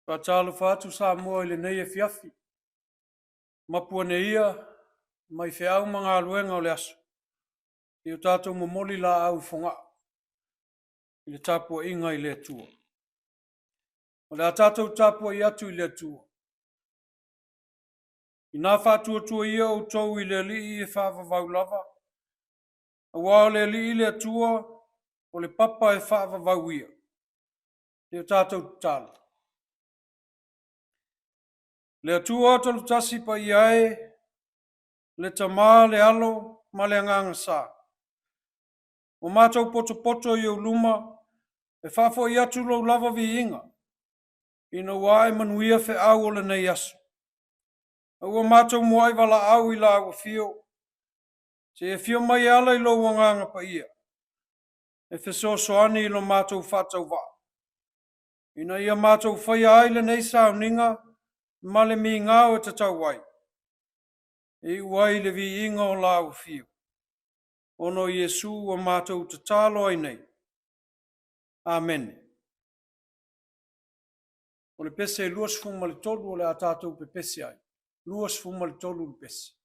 Faatalofa atu Samoa i lenei afiafi, mapu ane ia mai feau ma galuega o le aso, i o tatou momoli laau i Fogaa i le tapuaiga i le Atua. O le a tatou tapuai atu i le Atua, ina faatuatua ia outou i le Alii e faavavau lava, aua o le Alii le Atua, o le papa e faavavau ia. Ia o tatou tatalo. Le Atua Toletasi paia e, le Tama, le Alo ma le Agaga Sa, ua matou potopoto i ou luma e faafoi atu lou lava viiga, ina ua ae manuia feau o lenei aso. A ua matou muai valaau i lau afio, se i afio mai e ala i lou Agaga Paia e fesoasoani i lo matou faatauvaa, ina ia matou faia ai lenei sauniga ma le migao e tatau ai, e iu ai le viiga o lau afio. Ona o Iesu ua matou tatalo ai nei. Amene. O le pese 23 o le a tatou pepese ai. 23 le pese.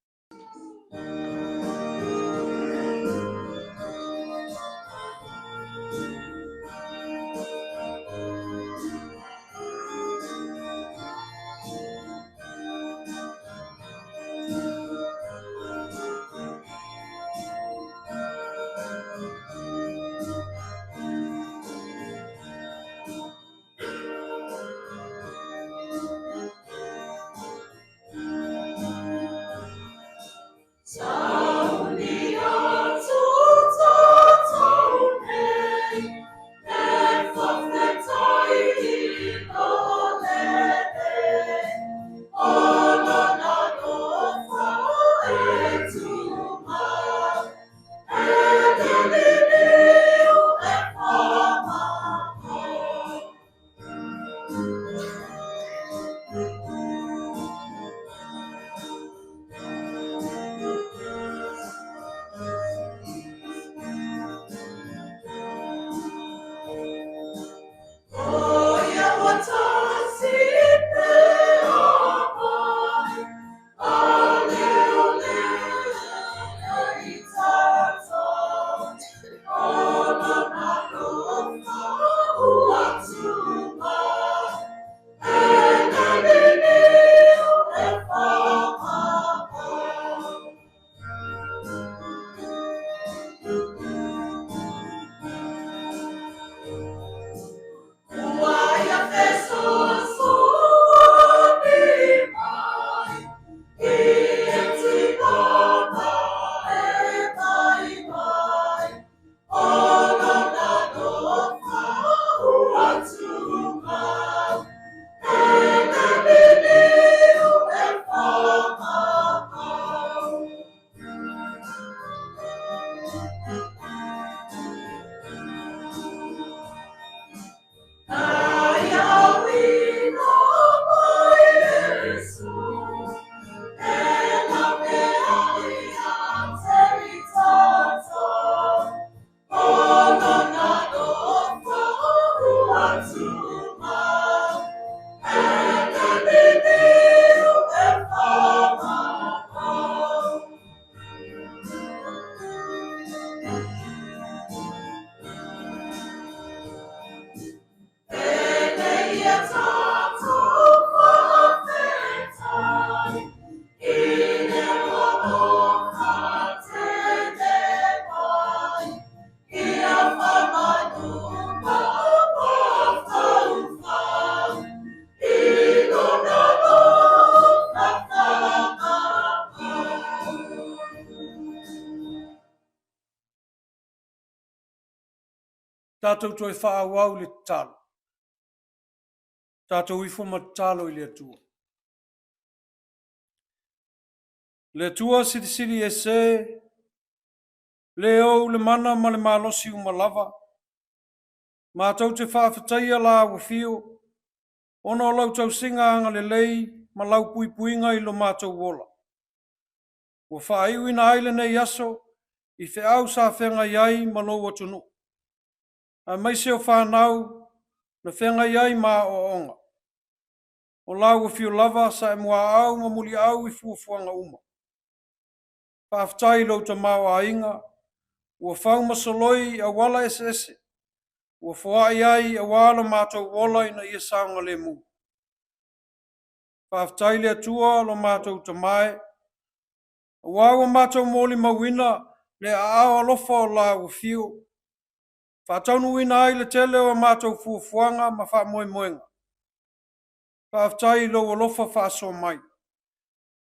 Tatou toe faaauau le tatalo. Tatou ifo ma tatalo i le Atua. Le Atua silisili ese, le ou le mana ma le malosi uma lava, matou te faafetaia lau afio, ona o lau tausiga agalelei ma lau puipuiga i lo matou ola. Ua faaiuina ai lenei aso i feau sa feagai ai ma lou atunuu, aemaise o fanau na feagai ai ma aoaoga. O lau afio lava sa e muaau ma muliau i fuafuaga uma. Faafetai i lou tamaoaiga ua fau ma soloi i auala eseese, ua foai ai aua lo matou ola ina ia saogalemu. Faafetai i le Atua lo matou Tama e, aua ua matou molimauina le aao alofa o lau afio, faataunuuina ai le tele o a matou fuafuaga ma faamoemoega. Faafetai i lou alofa faasoa mai,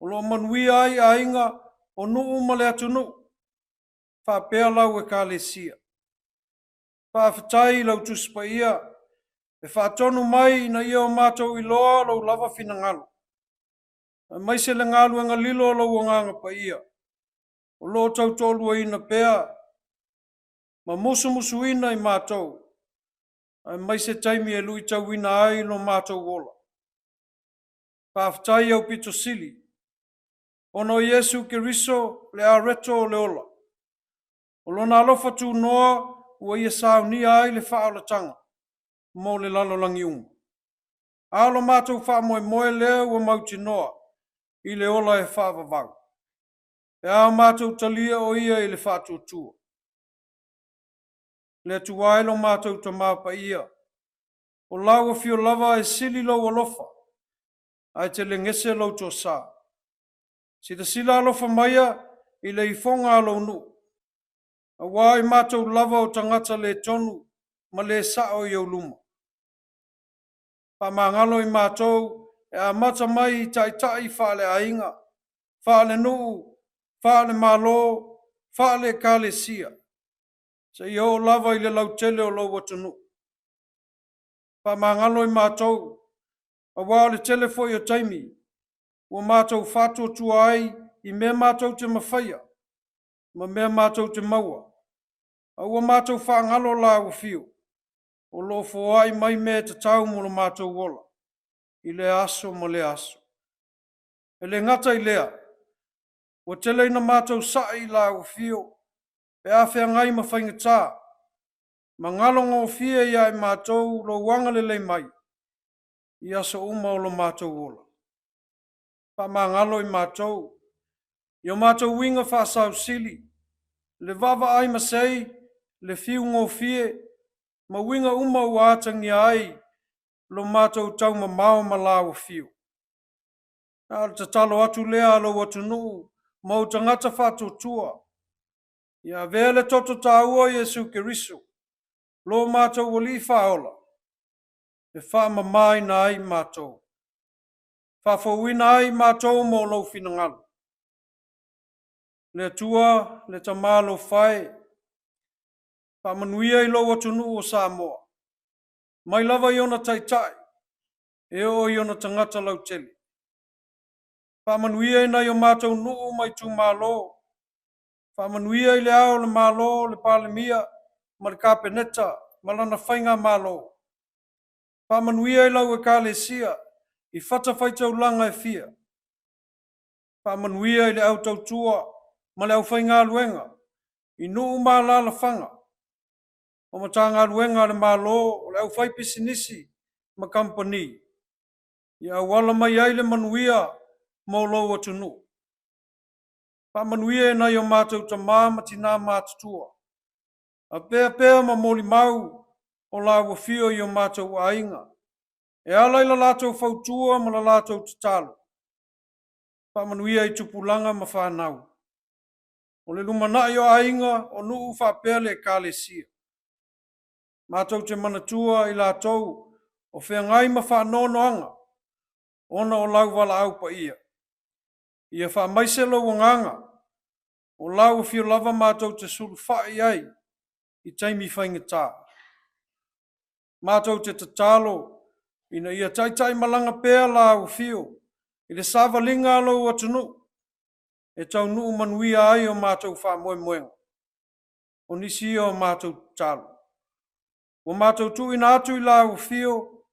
o lo o manuia ai aiga, o nuu ma le atunuu, faapea lau Ekalesia. Faafetai i lau Tusi Paia e faatonu mai ina ia o matou iloa lou lava finagalo, aemaise le galuega lilo a lou Agaga Paia, o lo o tautoaluaina pea ma musumusuina i matou, aemaise taimi e luitauina ai lo matou ola. Faafetai aupito sili, ona o Iesu Keriso le areto o le ola. O lona alofa tunoa ua ia saunia ai le faaolataga mo le lalolagi uma. A o lo matou faamoemoe lea ua mautinoa i le ola e faavavau, pe a o matou talia o ia i le faatuatua. Le Atua e lo matou Tama Paia, o lau afio lava e sili lou alofa, ae telegese lou toasa. Silasila alofa maia i le ifoga a lou nuu, aua o i matou lava o tagata le tonu ma le sao i ou luma. Faamagalo i matou e amata mai i taitai faaleaiga, faalenuu, faalemalo, faale-Ekalesia, seia oo lava i le lautele o lou atunuu. Faamagalo i matou, aua o le tele foi o taimi ua matou faatuatua ai i mea matou te mafaia ma mea matou te maua, a ua matou faagalo lau afio, o lo o foai mai mea e tatau mo lo matou ola i lea aso ma lea aso. E le gata i lea, ua tele ina matou sai i lau afio pe a feagai ma faigata, ma galo gofie ia i matou lou agalelei mai i aso uma o lo matou ola. Faamagalo i matou i o matou uiga faasausili, le vaavaai masei, le fiu gofie, ma uiga uma ua atagia ai lo matou taumamao ma lau afio. A o le tatalo atu lea a lou atunuu ma ou tagata faatuatua, ia avea le toto taua o Iesu Keriso, lo matou Alii Faaola, e faamamaina ai matou, faafouina ai matou mo lou finagalo. Le Atua, le Tama alofa e, faamanuia i lou atunuu o Samoa, mai lava i ona taitai e oo i ona tagata lautele. Faamanuia i nai o matou nuu ma itumalo, faamanuia i le Ao o le Malo, le Palemia ma le Kapeneta ma lana Faigamalo. Faamanuia i lau Ekalesia i fatafaitaulaga e fia. Faamanuia i le au tautua ma le aufaigaluega i nuu ma alaalafaga o Matagaluega a le Malo, o le aufaipisinisi ma kamupani, ia auala mai ai le manuia mo lou atunuu. Faamanuia i nai o matou tama ma tina matutua, avea pea ma molimau o lau afio i o matou aiga, e ala i la latou fautua ma la latou tatalo. Faamanuia i tupulaga ma fanau. O le lumanai o aiga, o nuu faapea le Ekalesia. Matou te manatua i latou o feagai ma faanoanoaga ona o lau valaau paia. Ia faamaise lou agaga, o lau afio lava matou te sulufai i ai i taimi faigata. Matou te tatalo ina ia taitaimalaga pea lau afio i le savaliga a lou atunuu e taunuu manuia ai o matou faamoemoega. O nisi ia o matou tatalo. Ua matou tuuina atu i lau afio,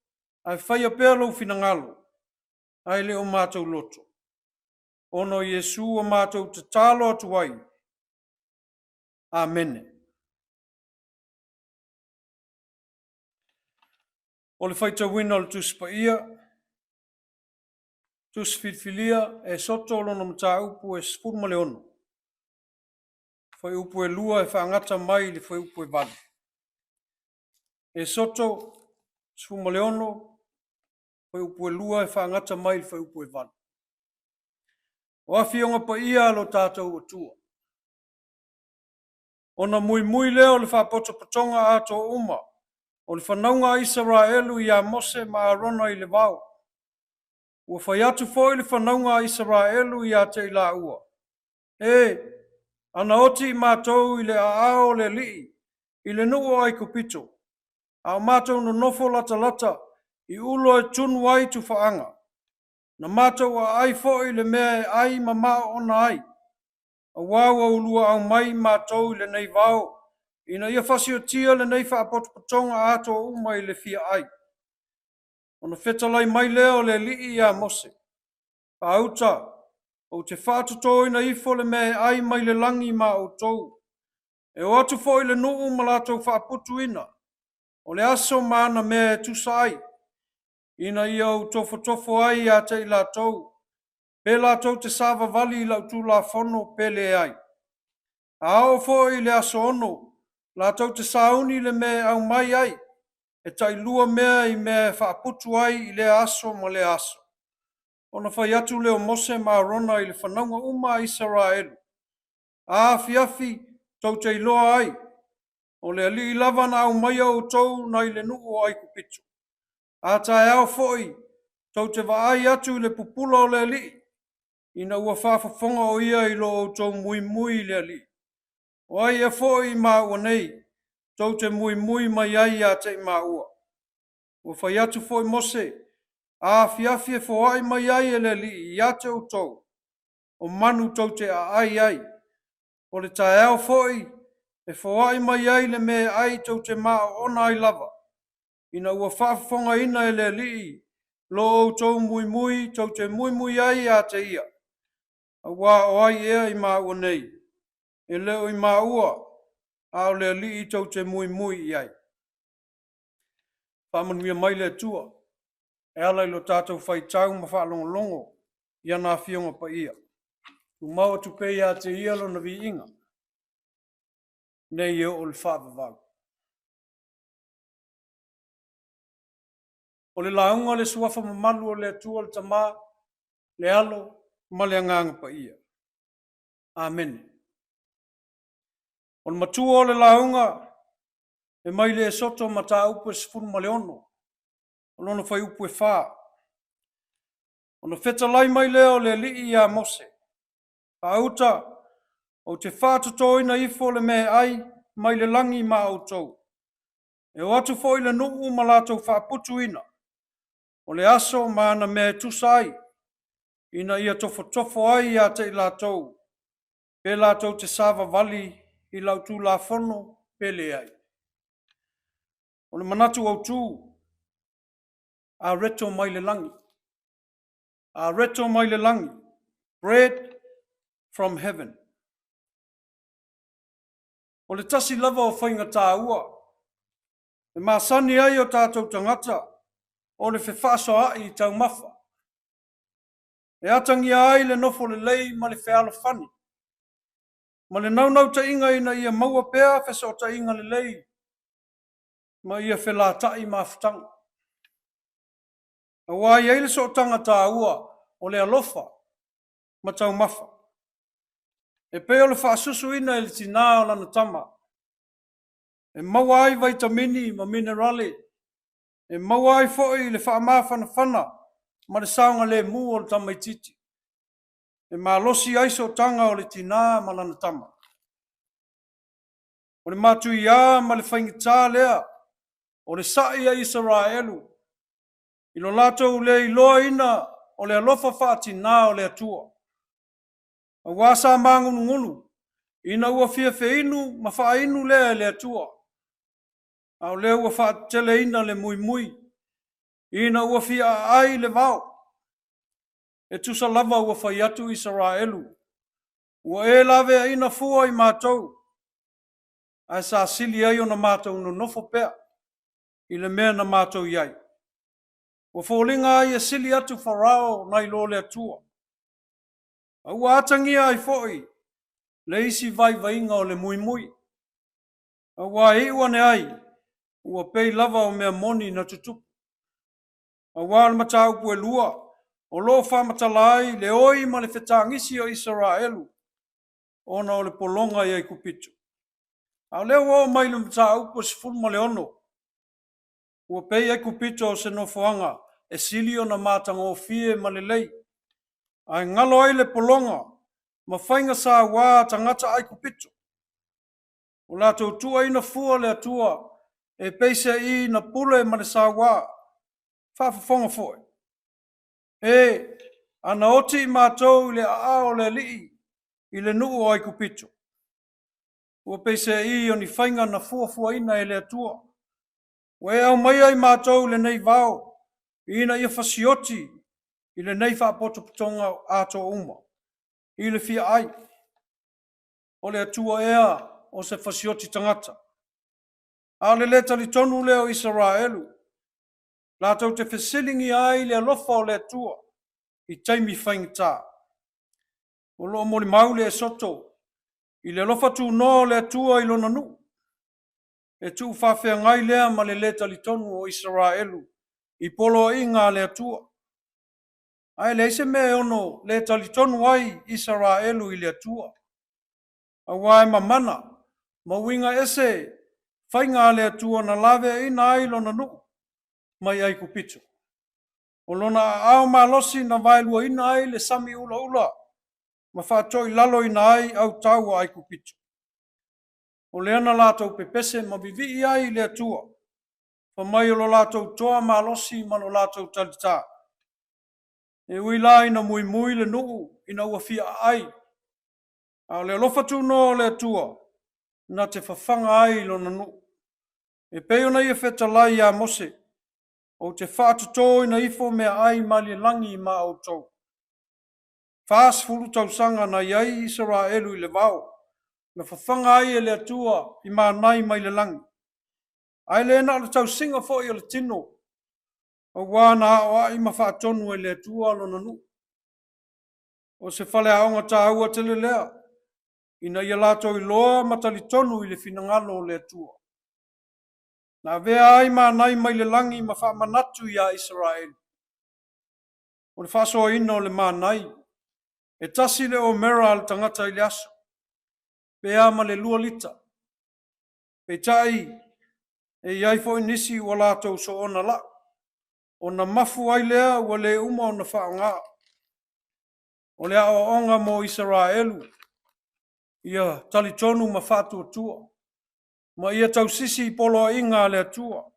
ae faia pea lou finagalo, ae le o matou loto. Ona o Iesu ua matou tatalo atu ai. Amene. O le faitauina o le Tusi Paia. Tusi Filifilia, Esoto lona mataupu e 16, fuaiupu e 2 e faagata mai i le fuaiupu e 8. Esoto 16, fuaiupu e 2 e faagata mai i le fuaiupu e 8. O afioga paia a lo tatou Atua. Ona muimui lea o le faapotopotoga atoa uma o le fanauga a Isaraelu ia Mose ma Arona i le vao. Ua fai atu foi le fanauga a Isaraelu ia te i laua, E, ana oti i matou i le aao o le Alii i le nuu o Aikupito, a o matou nonofo latalata i ulo e tunu ai tufaaga, na matou aai foi i le mea e ai ma maoona ai, aua ua ulua aumai matou i lenei vao, ina ia faasiotia lenei faapotopotoga atoa uma i le fia ai. Ona fetalai mai lea o le Alii ia Mose, “Faauta, ou te faatotoina ifo le meae mai le lagi ma outou. E o atu foi le nuu ma latou faaputuina, o le aso ma ana mea e tusa ai, ina ia ou tofotofo ai ia te i latou, pe latou te savavali i lau tulafono pe leai. A oo foi i le aso 6, latou te sauni le mea e aumai ai, e tailua mea i mea e faaputu ai i lea aso ma lea aso.” Ona fai atu lea o Mose ma Arona i le fanauga uma a Isaraelu, “A afiafi tou te iloa ai, o le Alii lava na aumaia outou nai le nuu o Aikupito. A taeao foi, tou te vaai atu i le pupula o le Alii, ina ua faafofoga o ia i lo outou muimui i le Alii. O ai ea foi i maua nei, tou te muimui mai ai ia te i maua?” Ua fai atu foi Mose, “A afiafi e foai mai ai e le Alii ia te outou, o manu tou te aai ai. O le taeao foi e foai mai ai le meaai tou te maoona ai lava, ina ua faafofogaina e le Alii lo outou muimui tou te muimui ai ia te ia. Aua o ai ea i maua nei? E le o i maua, a o le Alii tou te muimui i ai.” Faamanuia mai le Atua e ala i lo tatou faitau ma faalogologo i ana Afioga Paia. Tumau atu pea ia te Ia Lona viiga, nei e oo i le faavavau. O le lauga a le Suafa mamalu o le Atua le Tama, le Alo ma le Agaga Paia. Amene. O le matua o le lauga e mai le Esoto mataupu e 16, o lona fuaiupu e 4. Ona fetalai mai lea o le Alii ia Mose, “Faauta, ou te faatotoina ifo le meaai mai le lagi ma outou. E o atu foi le nuu ma latou faaputuina, o le aso ma ana mea e tusa ai, ina ia tofotofo ai ia te i latou, pe latou te savavali i lau tulafono pe leai.” O le manatu autu, areto mai le lagi. Areto mai le lagi. Bread from heaven. O le tasi lava o faiga taua e masani ai o tatou tagata o le fefaasoaai i taumafa. E atagia ai le nofo lelei ma le fealofani, ma le naunautaiga ina ia maua pea fesootaiga lelei ma ia felataai mafutaga. Aua e i ai le sootaga taua o le alofa ma taumafa. E pei o le faasusuina e le tina o lana tama, e maua ai vaitamini ma minerale, e maua ai foi le faamafanafana ma le saogalemu o le tamaitiiti. E malosi ai sootaga o le tina ma lana tama. O le matuia ma le faigata lea o le sai a Isaraelu i lo latou le iloaina o le alofa faatina o le Atua. Aua sa magunugunu ina ua fia feinu ma faainu lea e le Atua. A o lea ua faateteleina le muimui ina ua fia aai i le vao. E tusa lava ua fai atu Isaraelu, “Ua e laveaiina fua i matou, ae sa sili ai ona matou nonofo pea i le mea na matou i ai.” Ua foliga ai e sili atu Farao nai lo le Atua. A ua atagia ai foi le isi vaivaiga o le muimui. Aua e iu ane ai, ua pei lava o mea moni na tutupu. Aua o le mataupu e lua, o lo o faamatala ai le oi ma le fetagisi o Isaraelu ona o le pologa i Aikupito. A o lea ua oo mai i le mataupu e 16, ua pei Aikupito o se nofoaga e sili ona matagofie ma lelei, ae galo ai le pologa ma faiga saua a tagata Aikupito. Ua latou tuuaina fua le Atua e peiseai na pule ma le saua. Faafofoga foi, e ana oti i matou i le aao o le Alii i le nuu o Aikupito, ua peiseai o ni faiga na fuafuaina e le Atua. Ua e aumaia i matou i lenei vao, ina ia fasioti i lenei faapotopotoga atoa uma, i le fia ai. O le Atua ea o se fasioti tagata. A o le le talitonu lea o Isaraelu, latou te fesiligia ai le alofa o le Atua i taimi faigata. O lo o molimau le Esoto i le alofa tunoa o le Atua i lona nuu. E tuufaafeagai lea ma le le talitonu o Isaraelu i poloaiga a le Atua. Ae leai se mea e ono le talitonu ai Isaraelu i le Atua, aua e mamana ma uiga ese faiga a le Atua na laveaiina ai lona nuu mai Aikupito. O lona aao malosi na vaeluaina ai le sami ulaula ma faatoilaloina ai autao a Aikupito. O lea na latou pepese ma vivii ai i le Atua, fai mai o lo latou toa malosi ma lo latou talita. E ui la ina muimui le nuu ina ua fia aai, a o le alofa tunoa o le Atua na te fafaga ai i lona nuu. E pei ona ia fetalai ia Mose, ou te faatotoina ifo meaai malielagi ma outou. 40 tausaga na i ai Isaraelu i le vao, na fafaga ai e le Atua i manai mai le lagi. Ae le na o le tausiga foi o le tino, aua na aoai ma faatonu e le Atua lona nuu. O se faleaoga taua tele lea, ina ia latou iloa ma talitonu i le finagalo o le Atua. Na avea ai manai mai le lagi ma faamanatu ia Isaraelu. O le faasoaina o le manai, e tasi le omera a le tagata i le aso, pe a ma le 2 lita. Peitai, e i ai foi nisi ua latou soona lau, ona mafu ai lea ua le uma ona faaaoga. O le aoaoga mo Isaraelu, ia talitonu ma faatuatua, ma ia tausisi i poloaiga a le Atua.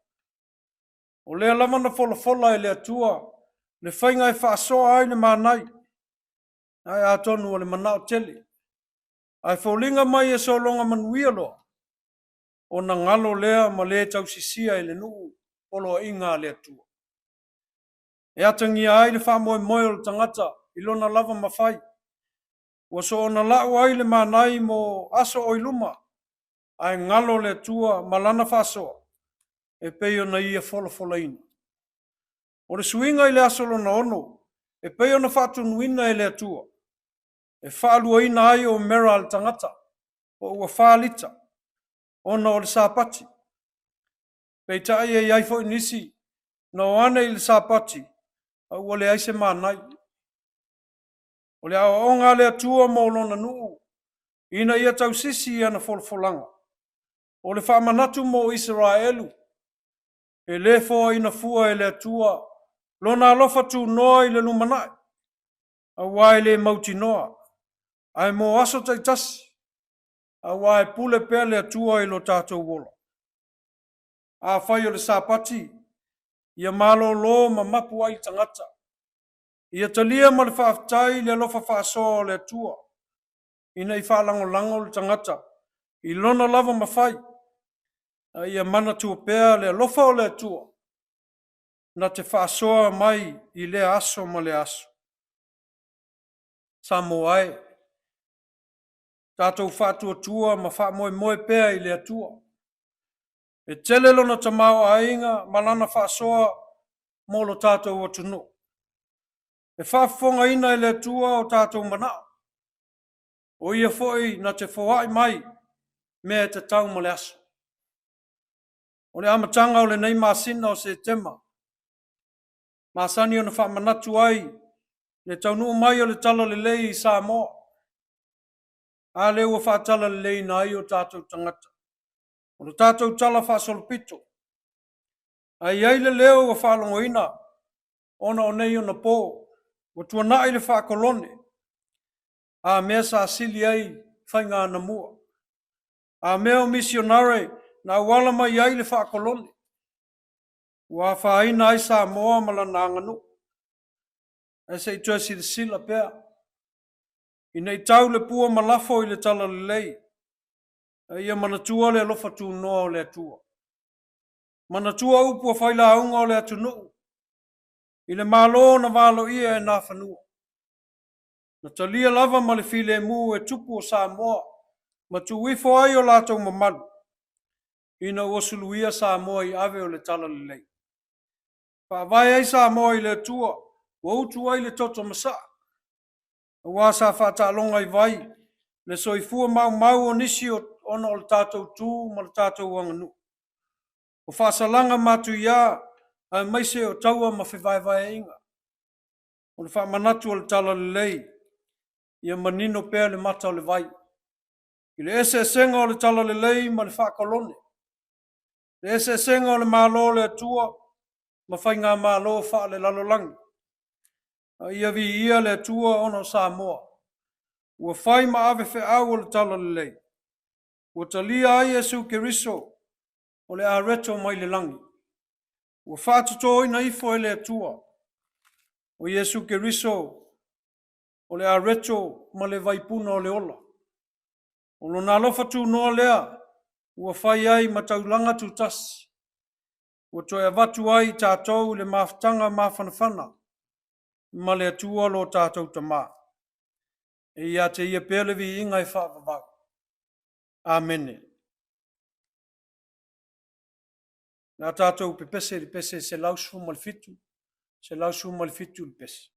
O lea lava na folafola e le Atua le faiga e faasoa ai le manai, ae atonu o le manao tele, ae foliga mai e sologa manuia loa, ona galo lea ma le tausisia e le nuu poloaiga a le Atua. E atagia ai le faamoemoe o le tagata i lona lava mafai. Ua soona lau ai le manai mo aso oi luma, ae galo le Atua ma lana faasoa e pei ona ia folafolaina. O le suiga i le aso lona ono, e pei ona faatonuina e le Atua, e faaluaina ai omera a le tagata, po ua 4 lita, ona o le Sapati. Peitai e i ai foi nisi na o ane i le Sapati, a ua leai se manai. O le aoaoga a le Atua mo lona nuu, ina ia tausisi i ana folafolaga. O le faamanatu mo Isaraelu, e le foaiina fua e le Atua lona alofa tunoa i le lumanai, aua e le mautinoa, ae mo aso taitasi, aua e pule pea le Atua i lo tatou ola. Afai o le Sapati, ia malolo ma mapu ai le tagata. Ia talia ma le faafetai le alofa faasoa o le Atua, ina ia faalagolago le tagata i lona lava mafai, a ia manatua pea le alofa o le Atua na te faasoa mai i lea aso ma lea aso. Samoa e, tatou faatuatua ma faamoemoe pea i le Atua. E tele lona tamaoaiga ma lana faasoa. mo lo tatou atunuu. E faafofogaina e le Atua o tatou manao. O ia foi na te foai mai mea e tatau ma le aso. O le amataga o lenei masina o Setema, masani ona faamanatu ai le taunuu mai o le Talalelei i Samoa, a lea ua faatalaleleiina ai o tatou tagata. O le tatou Tala Faasolopito, ae i ai le leo ua faalogoina ona o nei ona po, ua tuanai le faakolone, a mea sa sili ai faiga anamua. A mea o misionare na auala mai ai le faakolone, ua afaina ai Samoa ma lana aganuu. Ae se i toe silasila pea, ina i tau le pua ma lafo i le talalelei, a ia manatua le alofa tunoa o le Atua. Manatua upu a failauga o le atunuu i le Malo na valoia e Nafanua. Na talia lava ma le filemu e tupu o Samoa ma tuu ifo ai o latou mamalu ina ua suluia Samoa i ave o le talalelei. Faavae ai Samoa i le Atua ua utu ai le toto masaa, aua sa faataaloga i vai le soifua maumau o nisi ona o le tatou tu ma le tatou aganuu. O faasalaga matuia aemaise o taua ma fevaevaeaiga. O le faamanatu o le talalelei, ia manino pea le mata o le vai i le eseesega o le talalelei ma le faakolone, le eseesega o le Malo o le Atua ma faigamalo faalelalolagi. A ia viia le Atua ona o Samoa, ua fai ma ave feau o le talalelei, ua talia ai Iesu Keriso o le areto mai le lagi, ua faatotoina ifo e le Atua. O Iesu Keriso o le areto ma le vaipuna o le ola. O lona alofa tunoa lea ua fai ai ma taulaga tutasi, ua toe avatu ai i tatou i le mafutaga mafanafana ma le Atua lo tatou Tama. E ia te Ia pea le viiga e faavavau. Amene. O le a tatou pepese i le pese 117, 117 le pese.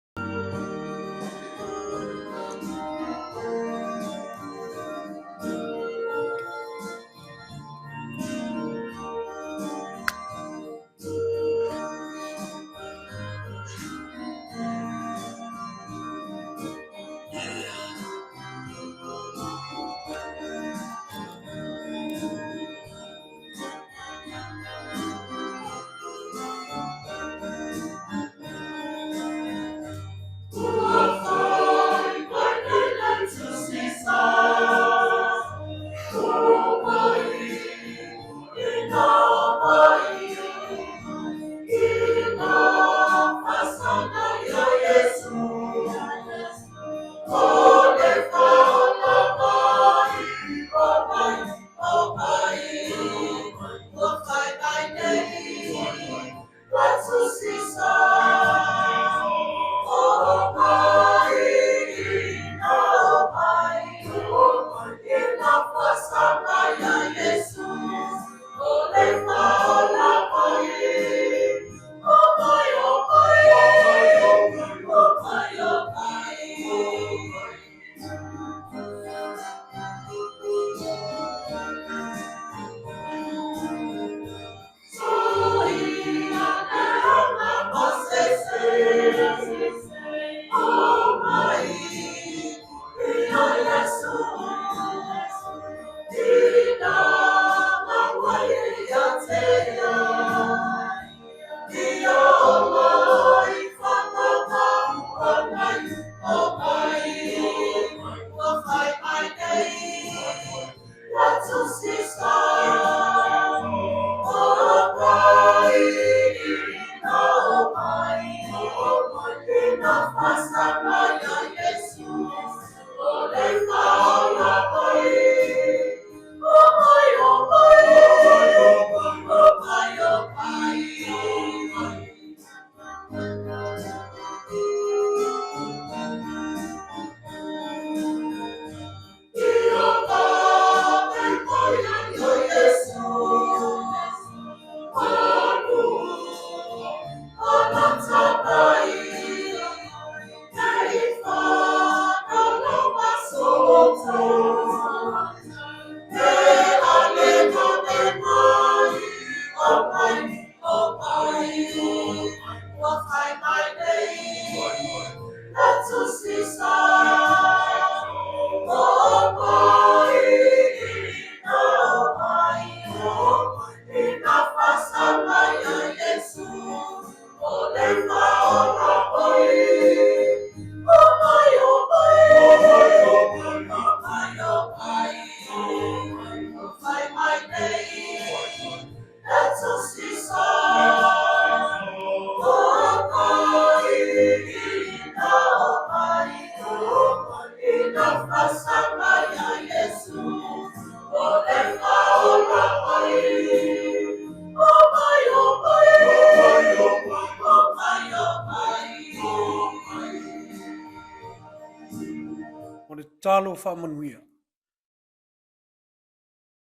Tatalo faamanuia.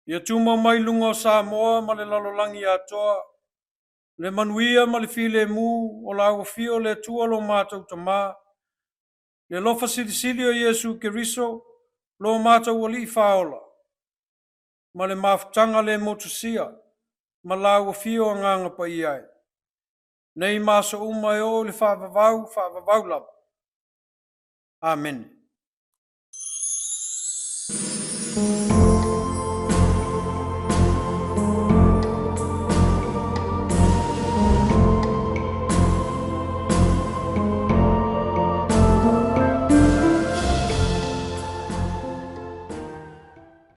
Ia tumau mai luga o Samoa ma le lalolagi atoa, le manuia ma le filemu o lau afio le Atua lo matou Tama, le alofa silisili o Iesu Keriso, lo matou Alii Faaola, ma le mafutaga le motusia ma lau afio Agaga Paia e, nei ma aso uma e oo i le faavavau, faavavau lava. Amene.